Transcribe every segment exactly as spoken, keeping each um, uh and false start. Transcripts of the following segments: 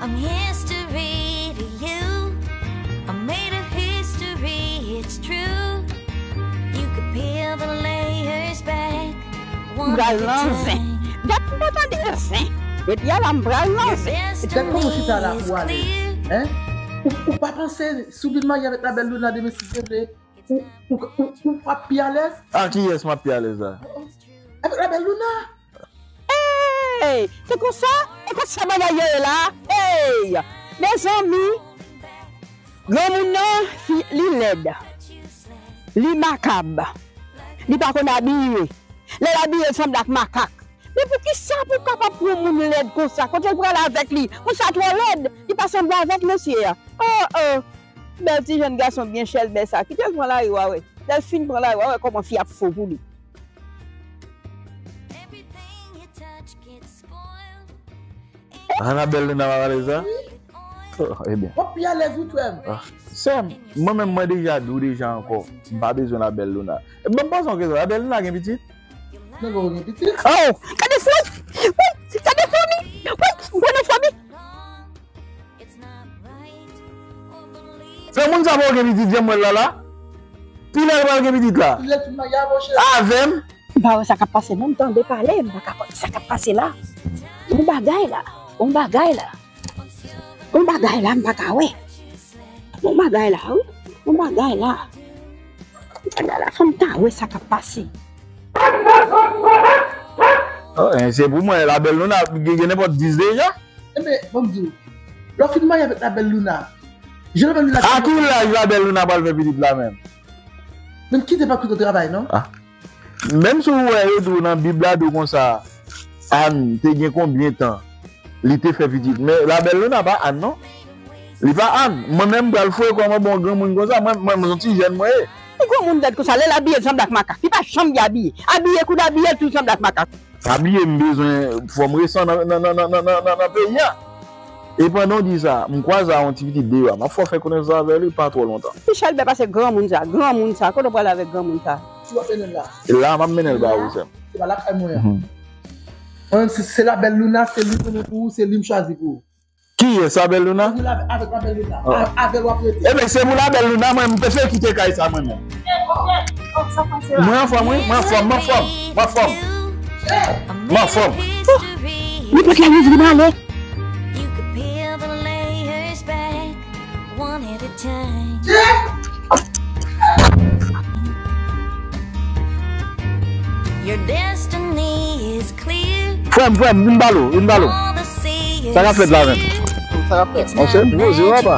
I'm history to you. I'm made of history, it's true. You could peel the layers back M pral nan zen. Dat m pa tande zen. Jodi a la m pral nan zen. Gad kòman w chita la pou w alèz. Hein? Ou, ou pa panse si w vin marye avèk la belle Luna demen si Dye vle, ou, ou, ou, ou ap pi alèz? A kiyès m ap pi alèz la? Avèk la belle Luna. Hey, se konsa? E konsa bagay yo ye la? Hey, mezanmi, granmoun nan, li lèd, li makab, li pa konn abiye. Lè l abiye, l sanble ak makak. Men poukisa pou w kapab pran yon moun lèd konsa? Kote l prale avèk li? Moun sa twò lèd. Li pa sanble avèk mesye a. Oh, oh. Bèl ti jèn gason byen chèlbè sa. Kite l pran lari w a wè. Lè l fin pran lari w a wè kòman fi ap fou pou li. Annabelle Luna pa pale sa? Oh, ebyen. W ap pi alèz wi frè m. Ah, sè m, mwen menm mwen deja di w deja ankò. M pa bezwen la belle Luna. Ebyen m poze yon kesyon, la belle Luna gen pitit? Nan gen pitit? Oh, gade fou! Wi, gade fomi! Wi, gade fomi! Granmoun sa poko gen pitit, jan m wè l la la? Kilè l pral gen pitit la? Lè fin marye avè w cheri. Avè m? M pa wè sa k ap pase non, m tande pale, m pa ka konn sa k ap pase la. Yon bagay la, yon bagay la. Yon bagay la, m pa ka wè. Yon bagay la, wi. Yon bagay la. Yon bagay la, fò m ta wè sa k ap pase. Oh, eh, se pou mwen, la belle Luna gen, gen nenpòt dis deja. Ebyen, ban m di w, lè w fin marye avèk la belle Luna, jan la belle Luna. A ki laj la belle Luna pral fè pitit la menm? Menm kite pa kite travay non. Menm si w wè yo di w nan Bib la di w konsa, Ann te gen konbyen tan li te fè pitit? Men la belle Luna pa Ann non. Li pa Ann. Mwen menm m pral foure kò m anba yon granmoun konsa, mwen, mwen, mwen se yon ti jèn mwen ye. Yon granmoun lèd konsa, lè l abiye l sanble ak makak. Li pa janm byen abiye. Abiye kou l abiye l toujou sanble ak makak. Abiye m bezwen fò m resan nan, nan, nan peyi a. E pandan w di sa, m kwaze a yon ti pitit deyò a. M ap fè w fè konesans avè li pa twò lontan. Pi chèlbè pase granmoun sa, granmoun sa. Kote w prale avèk granmoun sa? Si w ap mennen l la. E la m ap mennen l ba ou sè m. Se pa lakay mwen an. Mwen menm si se la belle Luna, se li m mennen pou ou, se li m chwazi pou ou. Kiyès, la belle Luna? Ou la avèk la belle Luna. Avè l w ap rete. Ebyen se pou la belle Luna mwen m te fè kite kay sa mwen menm. Mwen anfòm wi, mwen anfòm, mwen anfòm, mwen anfòm. Mwen anfòm. Li pèt la louvri m ale. You could peel the layers back one at a time. Your destiny is clear. Frè m, frè m, vin pale w, vin pale w. All the sea Sa k ap fèt la menm? Sa k ap fèt? Monchè, poze w apa.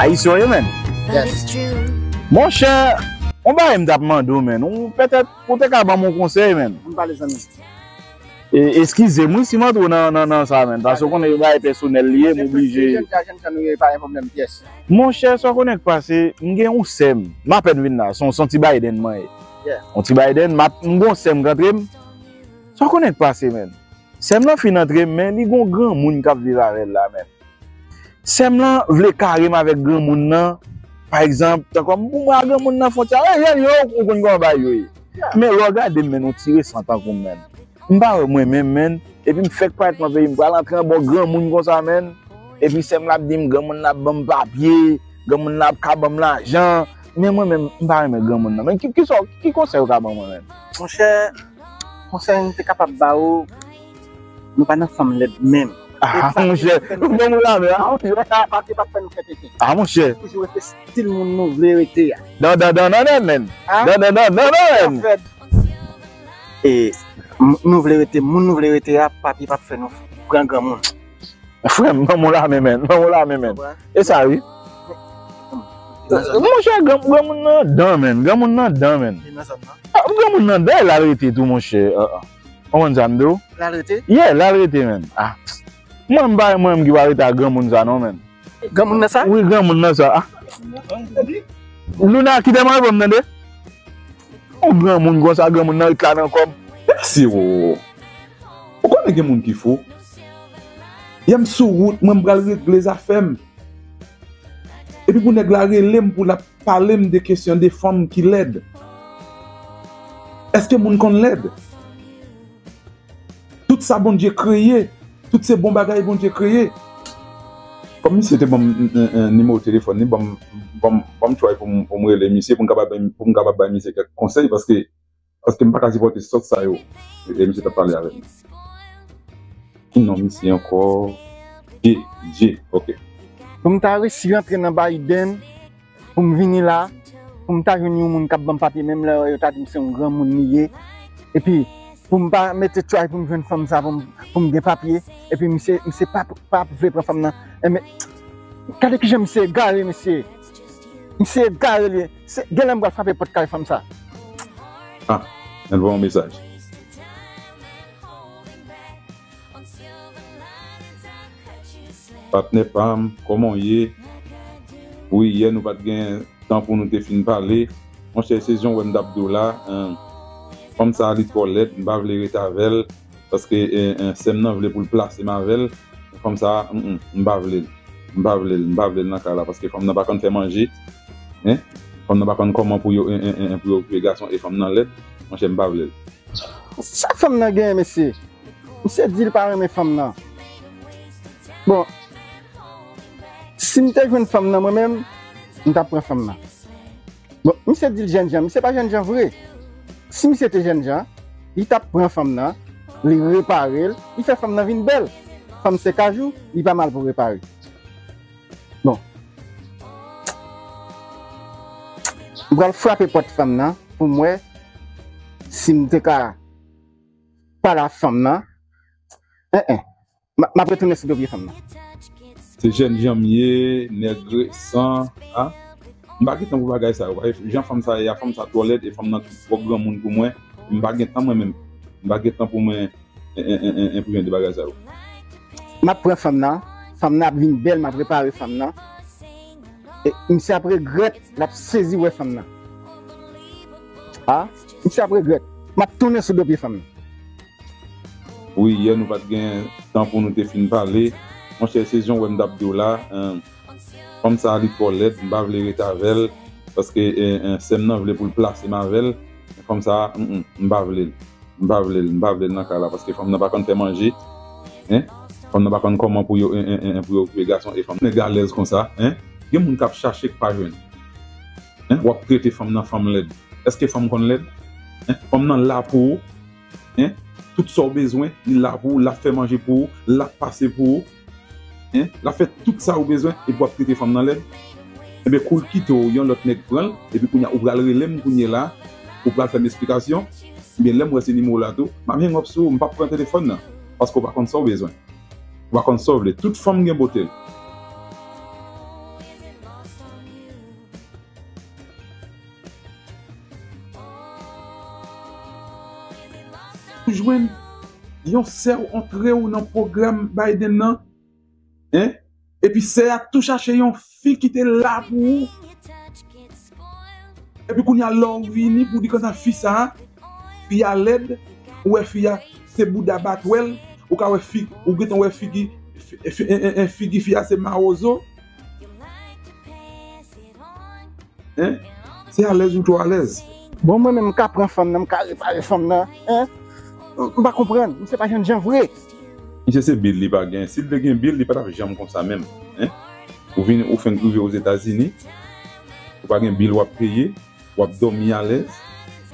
Ayisyen w ye menm. But it's true. Monchè, yon bagay m t ap mande w menm. Ou petèt ou te ka ban m yon konsèy menm. M pale zanmi. E, eskize m wi si m antre w nan, nan, nan sa menm. Paske w konnen yon bagay pèsonèl li ye, m oblije. Jèn jan, jèn jan nou ye pa gen pwoblèm pyès. Monchè, sa w konnen k pase, m gen yon sè m. M apèn vin la, se yon, se yon ti Biden mwen ye. Yeah. Yon ti Biden, m ap, m gen yon sè m k antre m. Sa w konnen k pase menm. Sè m nan fin antre m, men li gen yon granmoun k ap viv avè l la menm. Sè m lan vle kare m avèk granmoun nan. Pa egzanp, tankou m pou mwen a granmoun nan fwontyè. E jèn yo, ou konn kòman bagay yo ye. Men lè w gade m, men nou ti resan tankou m menm. M pa wè mwen menm, menm. Epi m fèk parèt nan peyi m, pral antre anba yon granmoun konsa menm. Epi sè m la ap di m granmoun nan ap ban m papye, granmoun nan ap ka ban m lajan. Men mwen menm, m pa renmen granmoun nan. Men ki, ki, sa, ki konsèy ou ka ban mwen menm? Monchè, konsèy m te kapab ba ou, nou pa nan fanm lèd menm. Ah, monchè, ou ban mwen la men, ah, monchè. Papye p ap fè nou fè tenten. Ah, monchè. Toujou rete stil moun nou vle rete a. Dan, dan, dan, nan, nan, men. Ah? Dan, dan, dan, nan, nan, men. Fred. E, m- nou vle rete, moun nou vle rete a, papye p ap fè nou pran granmoun. Frè m, ban mwen la men, men. Ban mwen la men, men. Konprann? E sa, wi. Monchè, gran, granmoun nan dan, men. Granmoun nan dan, men. Li nan zòn nan. Ah, granmoun nan dan, l al rete tou, monchè. Ah, ah. Ou konprann sa m di w? L al rete? Yeah, l al rete, men. Ah. Mwen, m pa mwen menm ki pa rete ak granmoun sa, non, men. Granmoun nan sa? Wi, granmoun nan sa. Ah. Luna, kite m al pran m, tande? Yon granmoun konsa, granmoun nan ret la nan kò m. Mèsi, Roro. Ou konnen gen moun ki fou. Yè m sou wout, mwen m pral regle zafè m. Epi pou nèg la rele m pou l ap pale m de kesyon de fanm ki lèd. Èske moun konn lèd? Tout sa Bondye kreye, tout se bon bagay Bondye kreye. Kòm misye te ban m, eh, eh, nimewo telefòn li, ban m, ban m, ban m try pou m, pou m rele misye, pou m kapab, pou m kapab bay misye kèk konsèy, paske, paske m pa ka sipòte sòt sa yo. E misye t ap pale avè m. Ki non misye ankò? Dje, Dje, ok. Pou m ta resi rantre nan Biden, pou m vini la, pou m ta jwenn yon moun k ap ban m papye, menm lè yo ta di m se yon granmoun li ye. Epi, pou m pa mete try pou m jwenn fanm sa, pou m, pou m gen papye. Epi, misye, misye pa, pa vle pran fanm nan. Enben, gade kijan misye egare, mesye. Misye egare li ye. Se, genlè m pral frape pòt kay fanm sa. Ah, men voye yon mesaj. Patnè pa m, kòman w ye? Wi, yè nou pa t gen tan pou nou te fin pale. Monchè, se jan w wè m t ap di w la, eh, fanm sa a li twò lèd, m pa vle ret avè l, paske, eh, eh, sè m nan vle pou l plase m avè l. Fanm sa a, mm, mm, m pa vle l, m pa vle l, m pa vle l nan kay la, paske fanm nan pa konn fè manje, en. Fanm nan pa konn kòman pou yo, en, en, en, en, pou yo okipe gason, e fanm nan lèd, monchè, m pa vle l. Sa fanm nan genyen, mesye? Misye di l pa renmen fanm nan. Bon, si m te jwenn fanm nan mwen menm, m t ap pran fanm nan. Bon, misye di l jènjan, misye pa jènjan vre. Si misye te jènjan, li t ap pran fanm nan, li repare l, li fè fanm nan vin bèl. Fanm se kajou, li pa mal pou repare. Bon. M pral frape pòt fanm nan pou m wè si m te ka pale ak fanm nan. En, en. M a, m ap retounen sou dopye fanm nan. Se jènjan m ye, nèg resan, a. M pa gen tan pou bagay sa yo. Jan fanm sa ye a, fanm sa twò lèd, e fanm nan twò granmoun pou mwen. M pa gen tan mwen menm. M pa gen tan pou mwen, en, en, en, en, en, pou jan de bagay sa yo. M ap pran fanm nan, fanm nan ap vin bèl, m ap repare fanm nan. E misye ap regrèt, l ap sezi wè fanm nan. A, misye ap regrèt. M ap tounen sou dopye fanm nan. Wi, yè nou pa t gen tan pou nou te fin pale. Monchè, se jan w wè m t ap di w la, eh, fanm sa a li twò lèd, m pa vle ret avè l, paske, eh, eh, sè m nan vle pou l plase m avè l. Fanm sa a, mm, mm, m pa vle l. M pa vle l, m pa vle l nan kay la, paske fanm nan pa konn fè manje. En? Fanm nan pa konn kòman pou yo, en, en, en, en, pou yo okipe gason, e fanm nèg alèz konsa, en? Gen moun k ap chache k pa jwenn. En? W ap trete fanm nan fanm lèd. Èske fanm konn lèd? En? Fanm nan la pou ou. En? Tout sa w bezwen, li la pou ou, l ap fè manje pou ou, l ap pase pou ou. En? L ap fè tout sa ou bezwen, epi w ap trete fanm nan lèd. Enben, kou l kite w, yon lòt nèg pran l, epi kounye a ou pral rele m kounye la, ou pral fè m esplikasyon. Ebyen, lè m wè se nimewo la tou, m ap hang up sou ou, m p ap pran telefòn nan, paske w pa konn sa w bezwen. Ou pa konn sa w vle. Tout fanm gen bote l. Ou jwenn yon sè w antre w nan pwogram Biden nan, en? Epi sè a tou chache yon fi ki te la pou ou. Epi kounye a lè w vini pou di konsa fi sa a, fi a lèd, ou wè fi a se bouda batwèl, ou ka wè fi, ou gentan wè figi, fi, fi, en, en, en, figi fi a se mawozo. En? Se alèz ou twò alèz. Bon, mwen menm, m ka pran fanm nan, m ka repare fanm nan, en? M pa konprann, misye pa jènjan vre. Misye se bil li pa gen. Si l te gen bil, li pa t ap janm konsa menm, en? Ou vin, ou fenk rive Ozetazini, ou pa gen bil w ap peye, w ap dòmi alèz,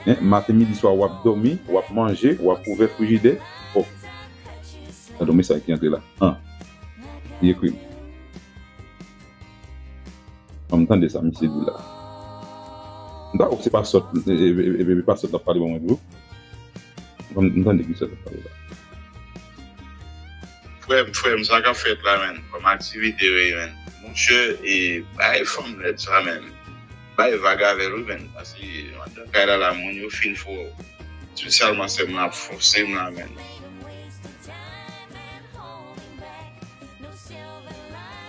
en? Maten, midi, swa, w ap dòmi, w ap manje, w ap ouvè frijidè. Oh. Gade yon mesaj ki antre la. An. Li ekri m. An, m tande sa misye di la. M ta wè se pa sòt, e, e, e, e, e pa sòt l ap pale ban mwen tou. M, m tande ki sòt l ap pale la. Frè m, frè m, sa k ap fèt la, menn? Kòm aktivite yo ye, menn? Monchè, e, bay fanm lèd sa, menn. Bay vag avè l, wi, menn. Paske, anndan kay la, la, moun yo fin fò. Espesyalman sè m nan ap fòse m la, menn.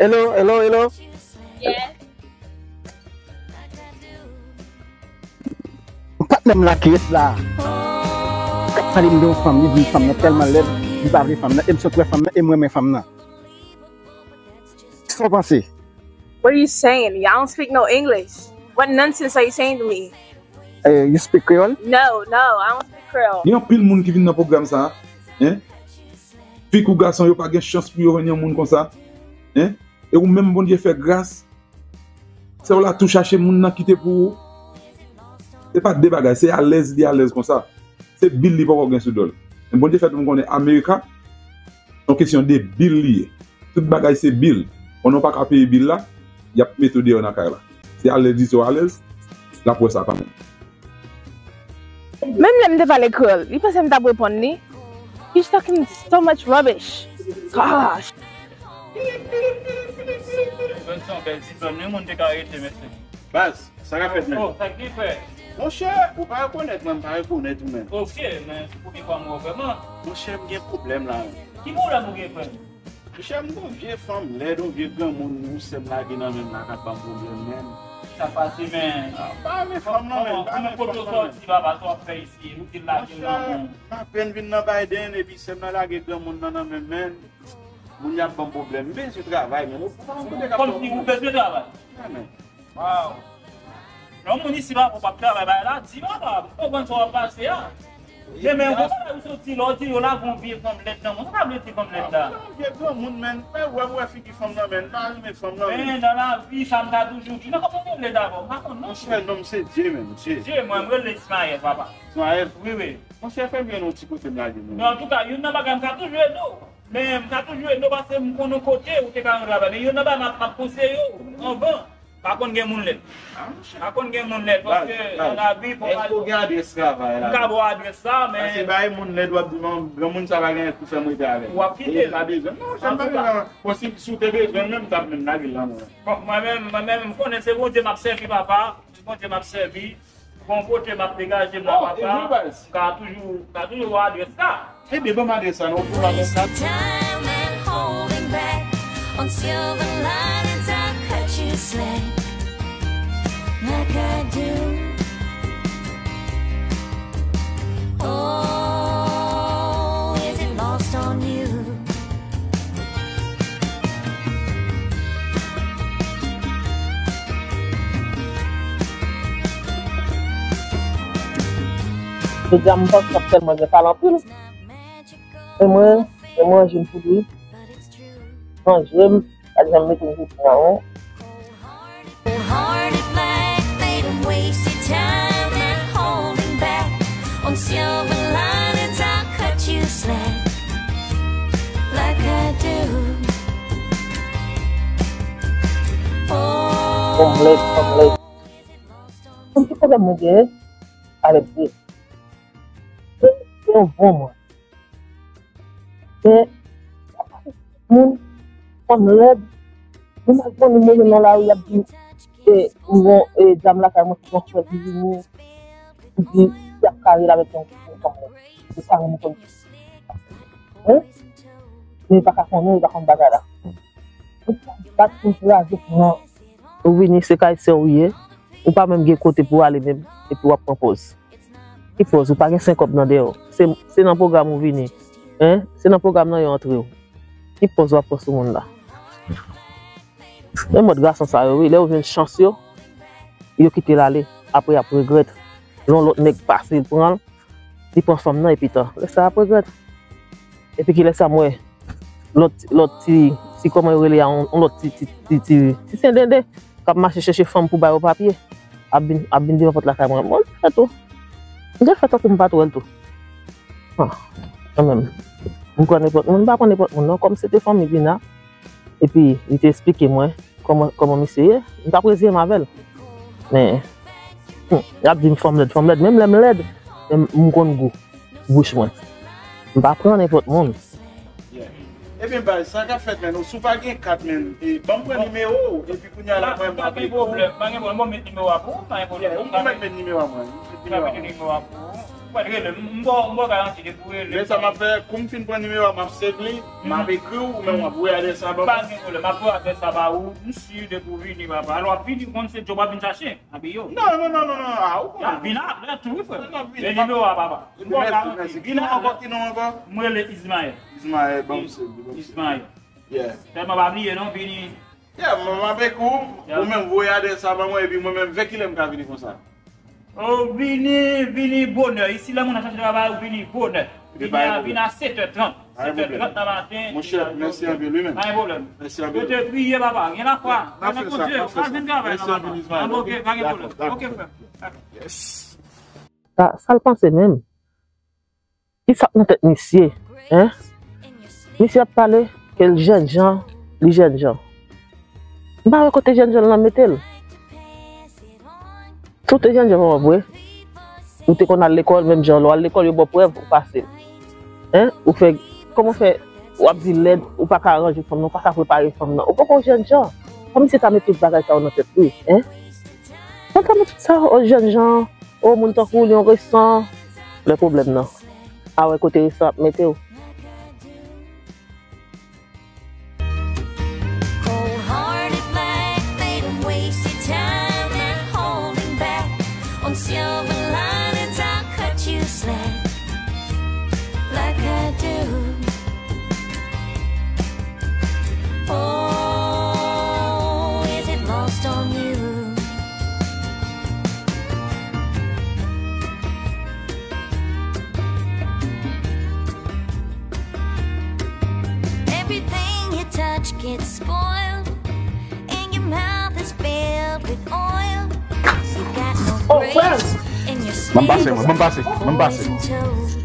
Hello, hello, hello. Yes. Patnè m la ki ret la, k ap pale m de yon fanm, li di fanm nan tèlman lèd, li pa vle fanm nan, e m sot wè fanm nan, e m renmen fanm nan. Sa w panse? What are you saying? I don't speak no English. What nonsense are you saying to me? Eh, you speak Creole? No, no, I don't speak Creole. Gen anpil moun ki vin nan pwogram sa, en? Fi kou gason yo pa gen chans pou yo jwenn yon moun konsa, en? E ou menm Bondye fè gras, sè w la tou chache moun nan kite pou ou. Se pa de bagay, se alèz li alèz konsa. Se bil li poko gen sou do l. Men Bondye fè tou m konnen Amerika, se yon kesyon de bil li ye. Tout bagay se bil. Pandan w pa ka peye bil la, y ap mete w deyò nan kay la. Se alèz li sou alèz, l ap wè sa kanmenm. Menm lè m te pale kreyòl, li panse m t ap reponn li. He's talking so much rubbish. Gosh. Mwen se yon bèl diplòm, ni moun te ka rete, mesye. Baz, sa k ap fèt menm? Oh, sa k gen frè? Monchè, ou pa rekonèt mwen, m pa rekonèt ou menm. Ok, men se premye fwa m wè w vrèman. Monchè, m gen pwoblèm la menm. Ki pwoblèm ou gen frè m? Monchè, m gon vye fanm lèd, yon vye granmoun, yon sè m lage nan men m la k ap ban m pwoblèm menm. Sa pase men. Ah, m pa renmen fanm nan menm, m pa renmen fanm nan menm. Kote w sòti papa, sa w ap fè isi, ou te lage l nan men w. M apèn vin nan Biden, epi sè m nan lage granmoun nan nan men m menm. Moun y ap ban m pwoblèm. M bezwen travay, men. Ou pa konn kote k ap Kòmsi ou bezwen travay. Amen. Waw. Lè yon moun isi papa w p ap travay, bagay la di papa, m konprann sa w ap pase a. Men men yon bagay ou soti la, ou di yo lage yon vye fanm lèd nan men w. Sa vle di fanm lèd la? Vye granmoun, men. Mwen wè, m wè figi fanm nan, men. M pa renmen fanm nan, men. Men nan lavi, sa m ta toujou di. Nan kòman yon lèd avè w? M pa konn non. Monchè, nonm se Dye, men. Se Dye, mwen, m rele Ismaël, papa. Ismaël. Wi, wi. Monchè, fè m jwenn yon ti kote m lage, men. Men antouka, youn nan bagay m ka toujou ede w. Men m ka toujou ede w paske m konn yon kote ou te ka rantre avè m. Men youn nan bagay m ap, m ap konseye w anvan, pa konn gen moun lèd. Pa konn gen moun lèd paske nan lavi fò w pa. Èske w gen adrès travay la? M ka ba w adrès la, men. Paske bay moun lèd w ap di non, granmoun sa pa gen pou fè m rete avè l. W ap kite l. E pa bezwen. Non, sa m pa bezwen. Bon, si, si w te bezwen l menm, m t ap menm lage l nan men w. Bon, mwen menm, mwen menm, m konnen se Bondye m ap sèvi, papa. Se Bondye m ap sèvi. Bon kote m ap degaje m la, papa. M ka toujou, m ka toujou ba w adrès la. Ebyen, ban m adrès la, non, pou m pa konn sa. Time and holding back on silver linings I cut you slack like I do. Oh, is it lost on you? Jodi a m panse m ap tèlman gen talan anpil. Men mwen, men mwen ranje m pou li. Ranje m, pa janm mete m sou trawon. Cold-hearted black, made of wasted time and holding back on silver linings. I cut you slack like I do. Fanm lèd, fanm lèd. Yon ti pwoblèm mwen genyen avèk Dye. Se, se yon bon moun. Men, moun, fanm lèd, moun al pran li mwen nan lari, y ap di, e, m gon, e, dam lakay mwen ki gon frè ki vini, ki di, y ap kare l avèk yon fanm lèd. Se sa mwen konn. Hein? Men pa ka konnen, pa konn bagay la. Ou pa bat pou kraze pran. Ou vini se kay sè ou ye, ou pa menm gen kote pou ale menm, epi w ap pran pòz. Ki pòz? Ou pa gen senk kòb nan dèyè w. Se, se nan pwogram ou vini. Hein? Se nan pwogram nan yo antre w. Ki pòz w ap pran sou moun la? Men mòd gason sa yo, wi, lè yo jwenn chans yo, yo kite l ale. Apre y ap regrèt. Lè yon lòt nèg pase, l pran l, li pran fanm nan, epi tan. Lè sa y ap regrèt. Epi kilè sa m wè lòt, lòt ti, ti kòman yo rele a, yon, yon lòt ti, ti, ti, ti, ti sendenden k ap mache chèche fanm pou ba yo papye, ap vin, ap vin devan pòt lakay mwen. Bon, m te fè tou. M te fè tankou m pa t wè l tou. Ah, kanmenm. M pran nenpòt moun, m pa pran nenpòt moun non, kòm se te fanmi Vina, epi li te esplike mwen kòman, kòman misye ye, m t ap reziye m avè l. Men, hmm, y ap di m fanm lèd, fanm lèd, menm lè m lèd, men m konn gou bouch mwen. M pa pran nenpòt moun. Ebyen baz, sa k ap fèt menm? Si w pa gen kat menm, e, ban m pran nimewo w, epi kounye a la mwen m ap ekri w. Pa gen pwoblèm, pa gen pwoblèm, mwen met nimewo a pou ou, pa gen pwoblèm. Ou mèt met nimewo a mwen, ou mèt met nimewo a mwen. Mwen rele, m ba w garanti depi w rele. Men sa m ap fè, kou m fin pran nimewo a, m ap save li, m ap ekri w, ou menm w ap voye adrès la ban mwen. Pa gen pwoblèm, m ap voye adrès la ba ou, m si depi w vini papa. Alò w ap vini, w konn se djòb w ap vin chache, abiye w. Non, non, non, non, non, a, ou konnen. Vin apre tou wi frè. Men nimewo a papa. M ba w garanti, vin ankò. Ki non ankò? M rele Ismaël. Ismaël, ban m save li, ban m save li. Ismaël. Yeah. Sèlman pa bliye non, vini. Yeah, m ap ekri w, ou menm voye adrès la ban mwen, epi mwen menm, vè kilè m ka vini konsa? Oh, vini, vini bonè. Isi, lè moun nan chache travay, ou vini bonè. Vini a, vini a sèt è trant. Sèt è trant nan maten. Monchè, mèsi anpil, wi, men. Pa gen pwoblèm. Mèsi anpil. Yo te priye, papa. Gen lafwa. Gen nan Bondye. Al vin travay nan, papa. Mèsi anpil, Ismaël. Ok, pa gen pwoblèm. Ok, frè. Yes. Sa, sa l panse menm? Kisa k nan tèt misye? Hein? Misye ap pale ke l jènjan, li jènjan. M pa wè kote jènjan lan mete l. Si w te jènjan vre, ou te konn al lekòl, menm jan lè w al lekòl, yo ba w prèv, ou pase l. Hein? Ou fè, kòman w fè, w ap di lèd, ou pa ka ranje fanm nan, ou pa ka prepare fanm nan. Ou poko jènjan. Kòman misye ta met tout bagay sa yo nan tèt li, hein? Kòman ta met tout sa, o jènjan? O, moun tankou w, li yon resan. Lè pwoblèm nan. A wè kote resan ap mete w. Cold-hearted like they wasted time and holding back on silver linings. I'll cut you slack like I do. Oh, is it lost on you? Everything you touch gets spoiled, and your mouth is filled with oil. You got no grace, and your snake is poison toes.